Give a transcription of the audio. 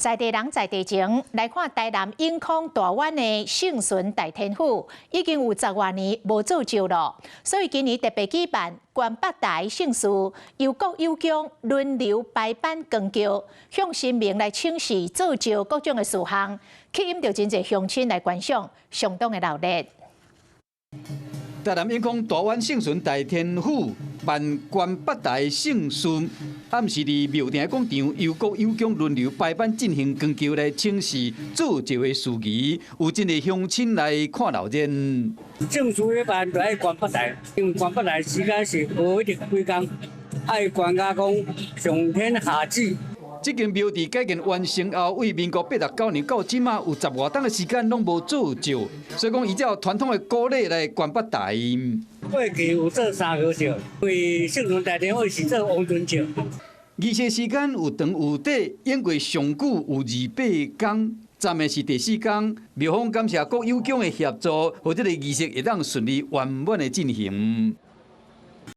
在地人在地情，來看台南永康大灣的聖巡大天府，已經有十外年無做醮囉，所以今年特別舉辦懸腹台盛事，由國有宮輪流排班扛轎，向神明來請示做醮各種的事項，吸引著真濟鄉親來觀賞，相當的熱鬧。台南永康大灣聖巡大天府辦懸腹台盛事，暗時佇廟埕廣場由國有宮輪流排班進行扛轎來請示做醮的事宜，有真濟鄉親來看鬧熱。政府咧辦就愛懸腹台，因為懸腹台時間是無一定幾工，愛懸甲講上天下旨。這間廟佇改建完成後，為民國89年到這馬有十外冬的時間攏無做醮，所以講依照傳統的古禮來懸腹台。過去有做三個醮，為聖巡大天府是做王尊醮。儀式時間有長有短，演過上久有二百工，暫的是第四工。廟方感謝國有宮的協助，予這个儀式會當順利圓滿的進行。